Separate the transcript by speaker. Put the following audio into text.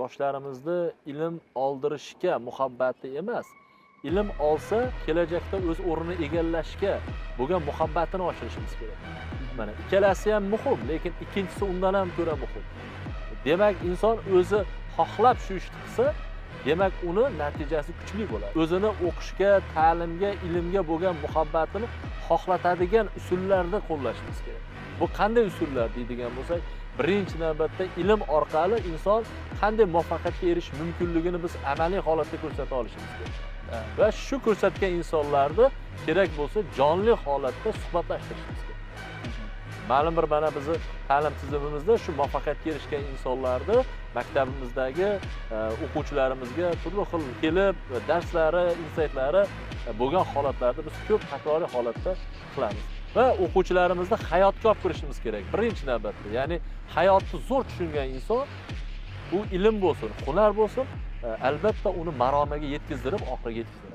Speaker 1: Yoshlarimizni ilm oldirishga muhabbati emas, ilm olsa, kelajakda o'z o'rnini egallashga bo'lgan muhabbatini oshirishimiz kerak. Mana ikkalasi ham muhim, lekin ikkinchisi undan ham ko'ra muhim. Demak, inson o'zi xohlab shu ishni qilsa, demak, uni natijasi kuchli bo'ladi. O'zini o'qishga, ta'limga, ilmga bo'lgan muhabbatini xohlatadigan usullarni qo'llashimiz kerak. Bu qanday usullar deydigan bo'lsak, birinchi navbatda ilm orqali inson qanday muvaffaqiyatga erishish mumkinligini biz amaliy holatda ko'rsata olishimiz kerak. Va shu ko'rsatgan insonlarni kerak bo'lsa jonli holatda suhbatlashtirishimiz kerak. Ma'lum bir, mana bizni ta'lim tizimimizda shu muvaffaqiyatga erishgan insonlarni maktabimizdagi o'quvchilarimizga turli xil kelib darslari, insaytlari bo'lgan holatlarda biz ko'p takroriy holatda qilamiz va o'quvchilarimizni hayotga olib kirishimiz kerak birinchi navbatda. Ya'ni hayotni zo'r tushungan inson, u ilm bo'lsin, hunar bo'lsin, albatta uni maromiga yetkazdirib, oxiriga yetkazdiradi.